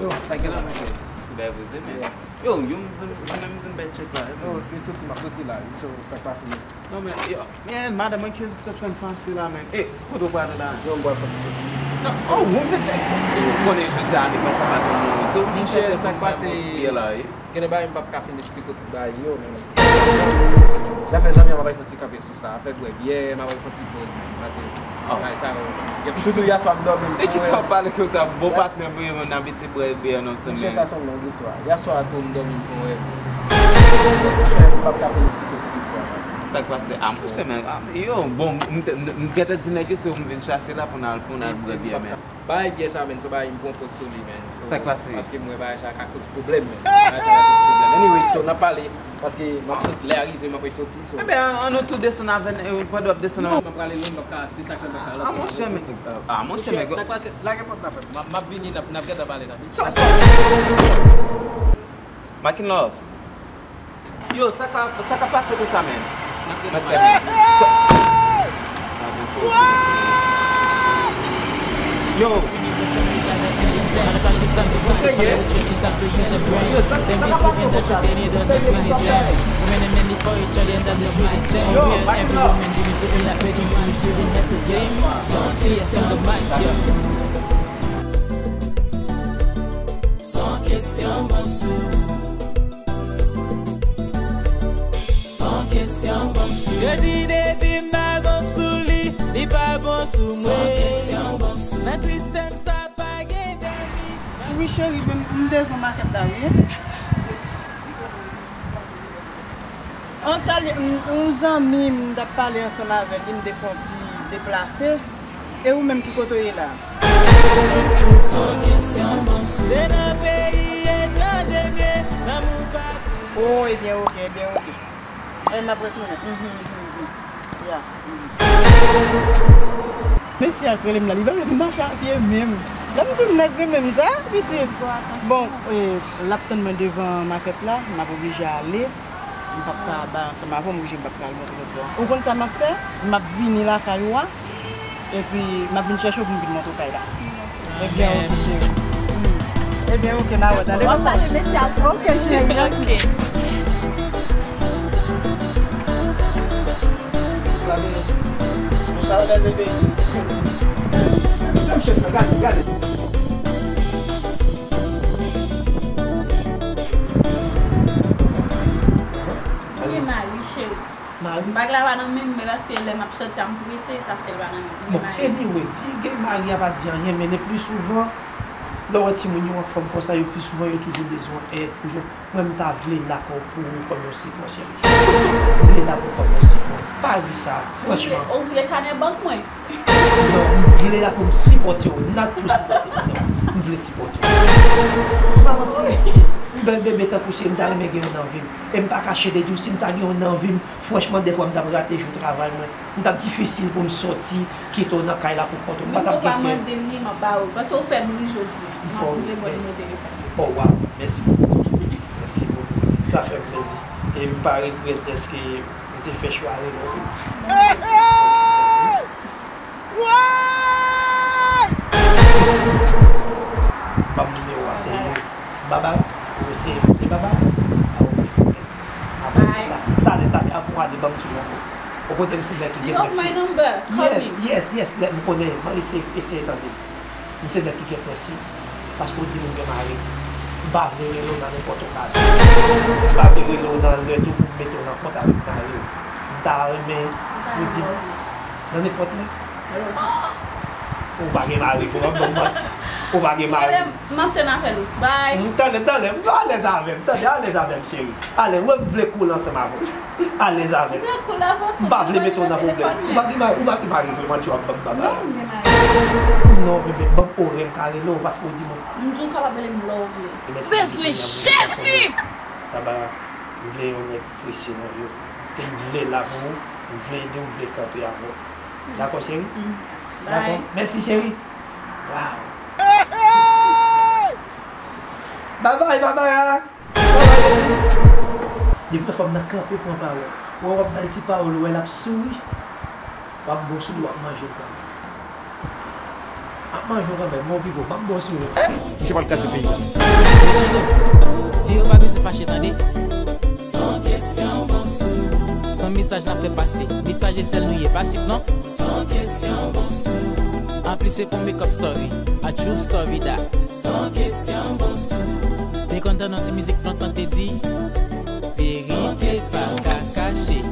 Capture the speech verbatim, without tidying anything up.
Yo, sa gen la, men. Tout bagay poze, men. Yo, yo, m vin, mwen menm m vin bay tchèk la, wi. Yo, se soti, m ap soti la, wi. So, sa k pase, men? Non, men, yo, men, madanm mwen ki sot fè m fache la, men. E, kote w prale la? Yo, m pral fè ti soti. Non, oh, ou vin tchèk. Ou konnen jodi a anivèsè madanm mwen, wi. So, m chèche sa k pase. Gen de bagay m p ap ka fin esplike w tout bagay yo, men. Zafè zanmi an, m ap fè ti kanpe sou sa. Afè bwè byè, m ap fè ti poz, men. Pase, bagay sa yo. Sitou yèswa m dòmi, m fè. E kisa w ap pale konsa? Bon patnè m, wi, m abitye bwè byè, non, se. Monchè, men sa se yon long istwa. Yèswa tou, m dòmi, m fè yon rèv. Monchè, m p ap ka fin esplike tout istwa sa. Sa k pase? A, monchè, men, a, yo, bon, m te, m, m gentan di nèg yo se ou m vin chache la pou n al, pou n al bwè byè, men. Bagay byè sa, men, se yon bagay m pran poz sou li, men. So, sa k pase? Paske m wè bagay sa ka koz pwoblèm, men. Bagay sa ka koz pwoblèm. Anyway, so, n ap pale, paske m ap sot, lè a rive, m ap soti, so. Ebyen, an nou tou desann avè n, e, pandan w ap desann avè n. Non, m ap prale lwen, m p ap ka, se sa k fè m p ap ka. A, monchè, men, a, monchè, men, sa k pase? Lage pòt la, frè m. M ap, m ap vini, n ap, n ap gentan pale tande. So, so. Makin Love. Yo, sa ka, sa ka pase konsa, men? Sa, yo. Yo, sa, sa ka pase konsa? Yo, Makin Love. San kesyon bon sou. San kesyon bon sou. Yo di depi m pa bon sou li, li pa bon sou mwen. San kesyon bon sou. Nan sistèm sa pa gen dèmi. Wi, cheri, men m devan makèt la, wi. On sali, m, yon zanmi m, m t ap pale ansanm avè li, m te fè yon ti deplase. E ou menm, ki kote w ye la? Se nan peyi etranje m ye, lanmou pa pou. Oh, ebyen, oke, ebyen, oke. Ebyen, m ap retounen. Mhm, mhm, mhm. Ya. Mhm. Mesye a k rele m la, li pa vle m mache a pye menm. Lè m di w nèg renmen m sa, pitit. Bon, e, l ap tann mwen devan makèt la, m ap oblije ale. M p ap ka bay ansanm avè w, m oblije m p ap ka al montre lòt bò a. Ou konn sa m ap fè? M ap vini lakay ou a, epi m ap vin chèche w pou m vin montre w kay la. Ebyen, oke, cheri. Ebyen, oke, n a wè, tande. W ap salye mesye a tou. Oke, cheri, oke. Oke. Sa bèl bebe. Gade, gade. Li gen mari, cheri. Mari? Bag la pa nan men m, men paske lè m ap sòti a, m prese, sa fè l pa nan men m. Bon, anyway, di gen mari a pa di anyen, men le pli souvan, lè w wè timoun yo an fòm konsa, yo pli souvan, yo toujou bezwen èd pou yo. Mwen, m ta vle la kò pou ou kòm yon sipò, cheri. M vle la pou ou kòm yon sipò. Pa ri sa, franchman. Ou vle, ou vle kanè bank mwen? Non, m vle la pou m sipòte w, not pou sipòte m, non. M vle sipòte w. M pa manti, yon bèl bebe tankou cheri, m ta renmen gen yon nan vi m. E m pa kache de di w, si m ta gen yon nan vi m, franchman, dèfwa m t ap rate jou travay mwen. M t ap difisil pou m sòti, kite w nan kay la pou kont ou. M pa t ap gen kè. Menm ou pa mande m li, m ap ba ou l. Paske ou fè m ri jodi a. M ap vle ba w nimewo telefòn. Oh, wow. Mèsi bokou. Mèsi bokou. Sa fè m plezi. E m pa regrèt dèske m te fè chwa rele w tou. Mèsi. Ban m nimewo a, se Baba. Ou se, se Baba? Ah, ok, mèsi. Apre se sa. Talè, talè, avan w ale, ban m tou yon mo. Ou konnen m se nèg ki gen prensip. You have my number. Call me. Yes, yes, yes, lè m konnen, mwen eseye, eseye tande. M se nèg ki gen prensip. Paske w di moun gen mari. M pa vle rele w nan nenpòt okazyon. M pa vle rele w nan lè tou pou m mete w nan kont avèk mari w. M ta renmen ou di m nan nenpòt lè. Ou pa gen mari, fò w ap ban m manti. Ou pa gen mari. M ap tann apèl ou. Bye. M tande, tande. M alèz avè m. Tande, alèz avè m, cheri. Alèz, wè m vle koule ansanm avè w. Alèz avè m. M vle koule avè w tou. M pa vle mete w nan pwoblèm. Ou pa gen mari, ou pa gen mari vre, manti w ap ban m, Baba. Non, m gen mari. Non, bebe, ban m orè m ka rele w paske w di mwen. M di w kapab rele m lè w vle. Bezwen Jezi! Baba, m vle yon nèg presye nan vi w. E m vle la pou ou, m vle ede w, m vle kanpe avè w. Dakò, cheri? Dakò? Mèsi, cheri. Wow. Babay, Barbara. Depi yon fanm nan kanpe pran pawòl, wè w ap ba l ti pawòl, ou wè l ap souri, w ap bon sou li, w ap manje l kanmenm. A, Manje w kanmenm, mwen okipe w, m ap bon sou yo. Misye pral kraze peyi a. Di yo pa bezwen fache tande. Son kesyon bon sou. Son mesaj n ap fè pase. Mesaj e sèl nou ye, pa sik non. Son kesyon bon sou. Anplis se pou makeup story. A true story that. Son kesyon bon sou. Te konn tande yon ti mizik lontan te di. Verite pa ka kache.